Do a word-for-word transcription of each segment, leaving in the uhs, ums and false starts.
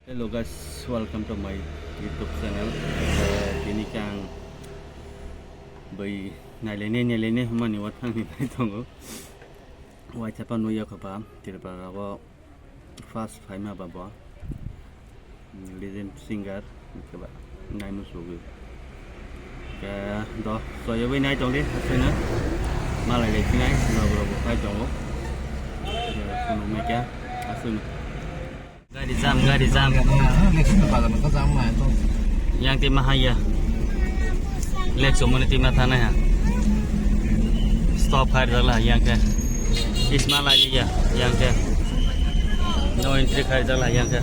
Hello guys, welcome to my YouTube channel. Eh, tini khe ang bai nailainai nailainai hwnmani o thangni bai tongo. Waithapa nukya kho ba Tripura o first phaima ba bo legend singer khe ba nai muchugwi. Khe do soyogwi nai tongdi aswkno malai lai phinai rok rok bo phai tongo. Khe phunuknai khe aswkno. Gari jam, gari jam. Yang ti mahaya. Lek sumuni ti matha nai ha. Stop khai jala yang ke. Isma lai liya yang ke. No entry khai jala yang ke.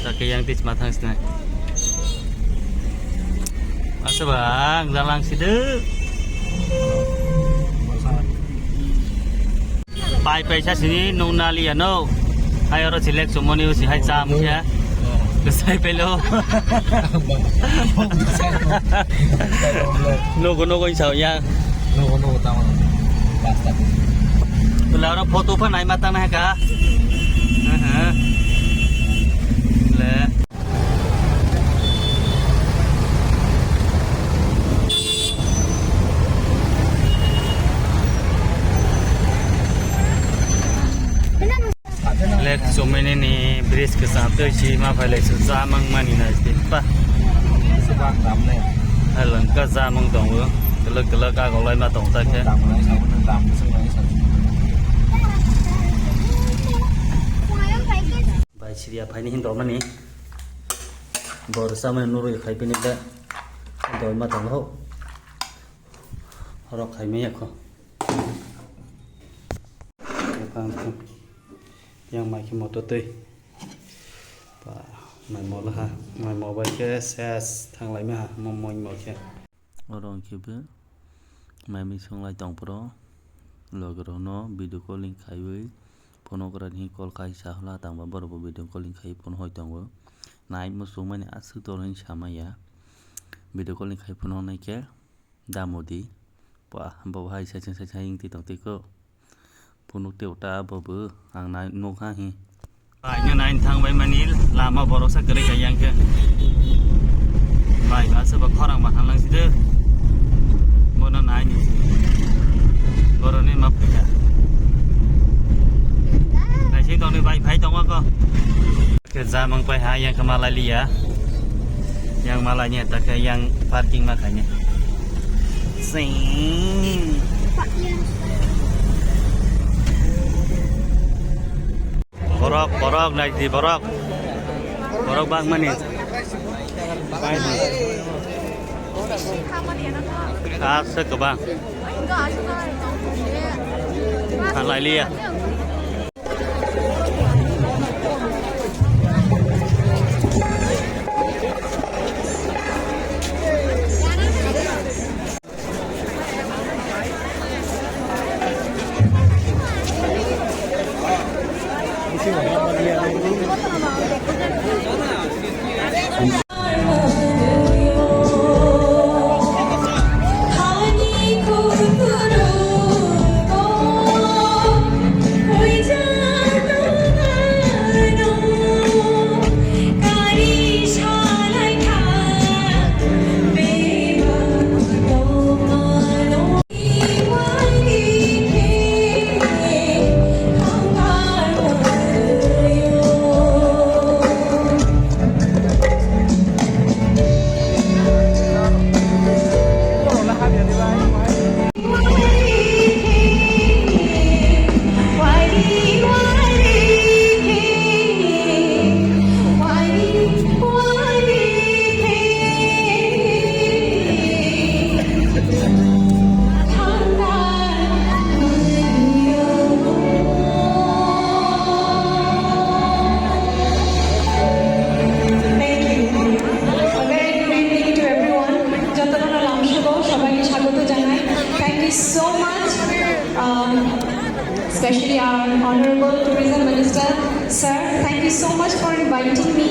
Take yang ti sma thang sinai. Asa bang jalang sidu. Pai paisa sini nung naliya no. Hai oro select sumoni usi hai cham khe. Kesai pelo. Nogo nogo insao ya. Nogo nogo tamo. Basta. Bela oro photo pha nai mata na ka. Aha. Le. Lek chumini ni bridge kwcham twi si ma phai lai su chamang mani nai twi pa. Hai langka chamang tongo. Kwlwk kwlwk agok lai ma tong ta khe. Bai siriya phaini hin tongmani. Bor samani nurwi khai pini da. Dol ma tong ho. Horok khai maya kho. Yang mai khe moto twi. Pa mai mo laha. Mai mo bai khe ses thang lai ma ha. Mo mo mo khe. Oro hwnkhe bo mai mui swnglai tong phuru, logi rokno video calling khaiwi phone o kwrwini call khai sa hwla tangba borok bo video calling khai phone hoi tongo. Nai muchungmani aswk dol hinwi samaya video calling khai phone hwnwi khe da modi. Ba bo hai saichung saichung hai wngtwi tongtwi kho. Phunuk tei uta abo bo ang nai nuk ha hi. Bai no nai thang bai mani lama borok sa kwrwi ka yang khe. Bai ba se ba khorang ba thang lang si de. Bono nai ni. Borok ni ma phaikha. Nai sing tong ni bai phai tong ma ko. Khe jamang pai ha yang khe malai liya. Yang malai ni ta khe yang parking ma khaini. Sing. Borok, borok, nai di borok. Borok bang mani. Asa kwbang. Malai liya. Thank you. A very good evening to everyone. যতজন লামসুগো সবাইকে স্বাগত জানাই। Thank you so much. Um, especially our Honorable Tourism Minister, sir, thank you so much for inviting me.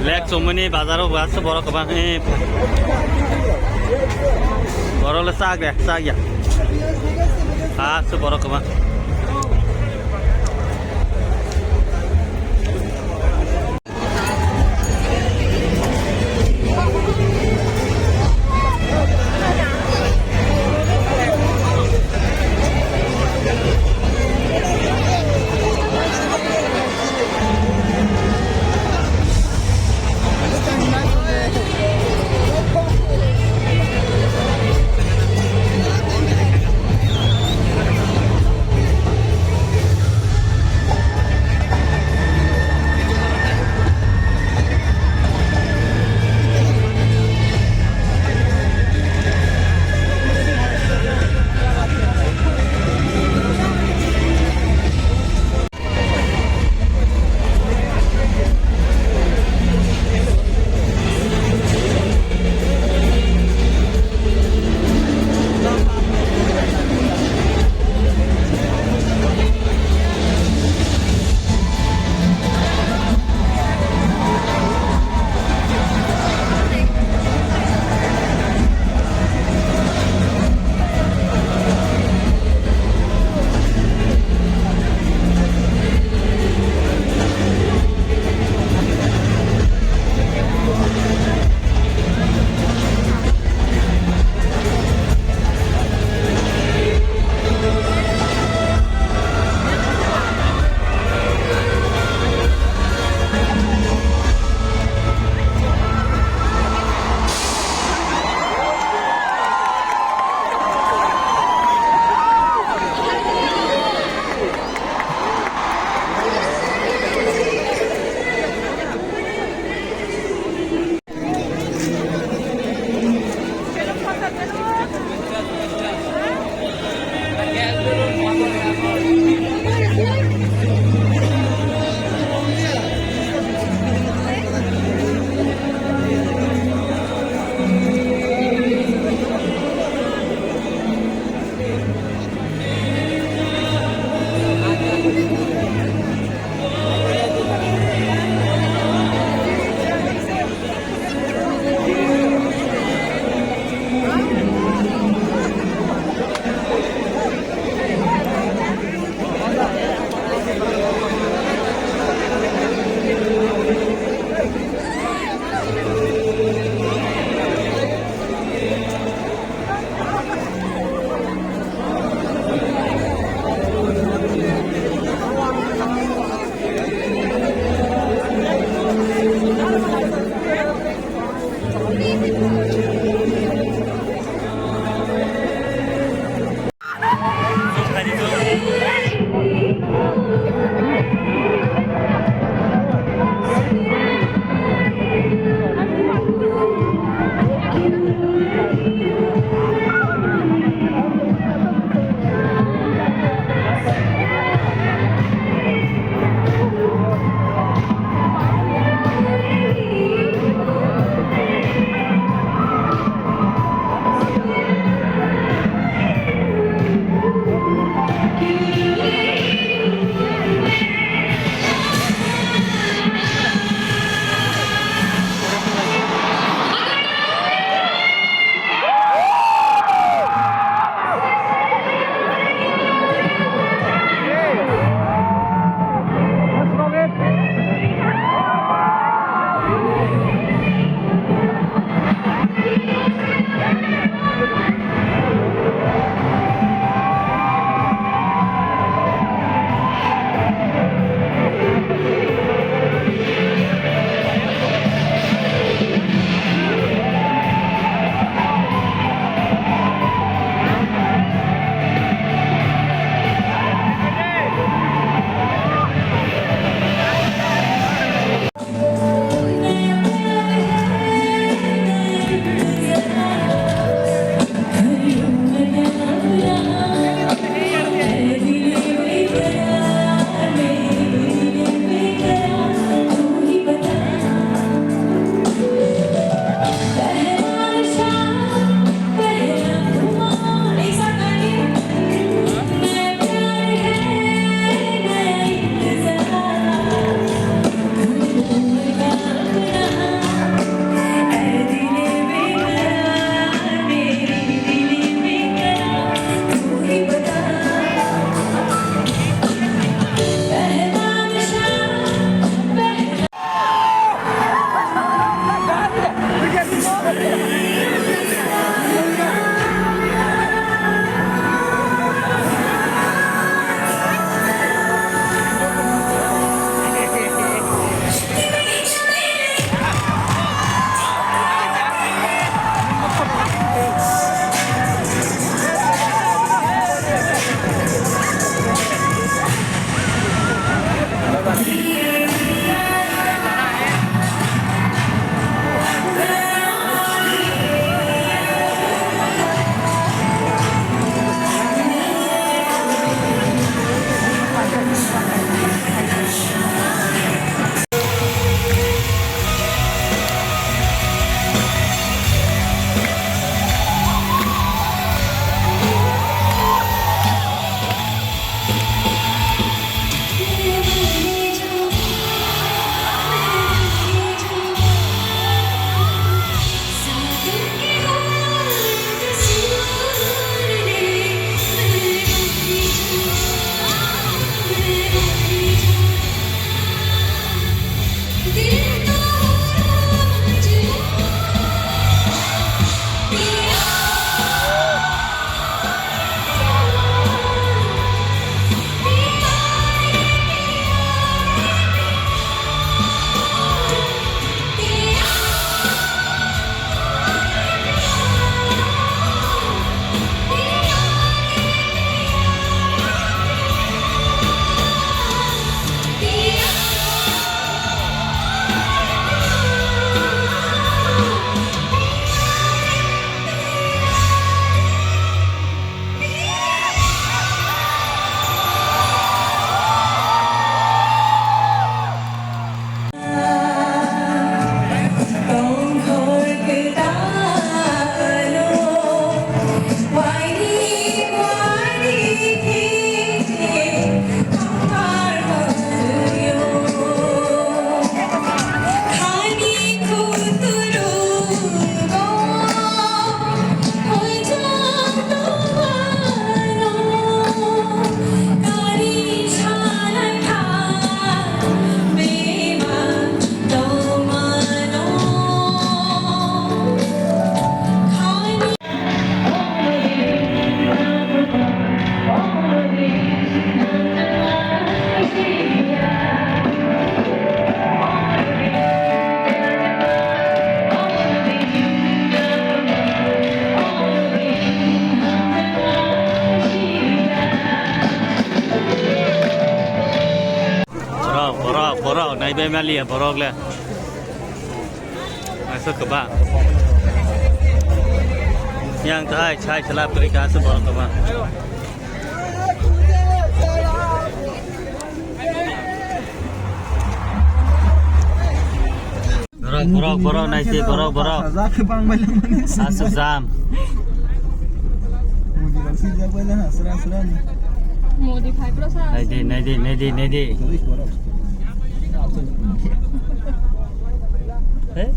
Lek chumani bazar o aswk borok kwbang, eh. Borok le chak ya, chak ya. Aswk borok kwbang. Maliya borok le. Aswk kwbang. Yang thai chai chala pwrwi ka aswk borok kwbang. Borok, borok, borok, naisi, borok, borok. Aswk jam. Naidi, naidi, naidi, naidi. Eh?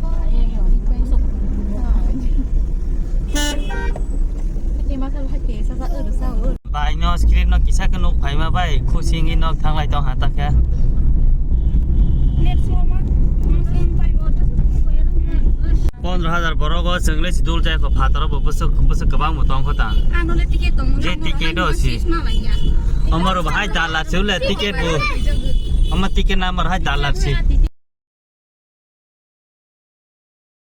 Bai no screen no kisa khe nuk phaima bai khusingwi nok thanglai tong ha ta khe. Pondro hajar borok o chwng le si dul jai kho phataro bo bwswk bwswk kwbang bo tong kho ta. Ano le ticket tong. Je ticket o si. Amaro bahai dalar si ule ticket bo. Ama ticket number hai dalar si.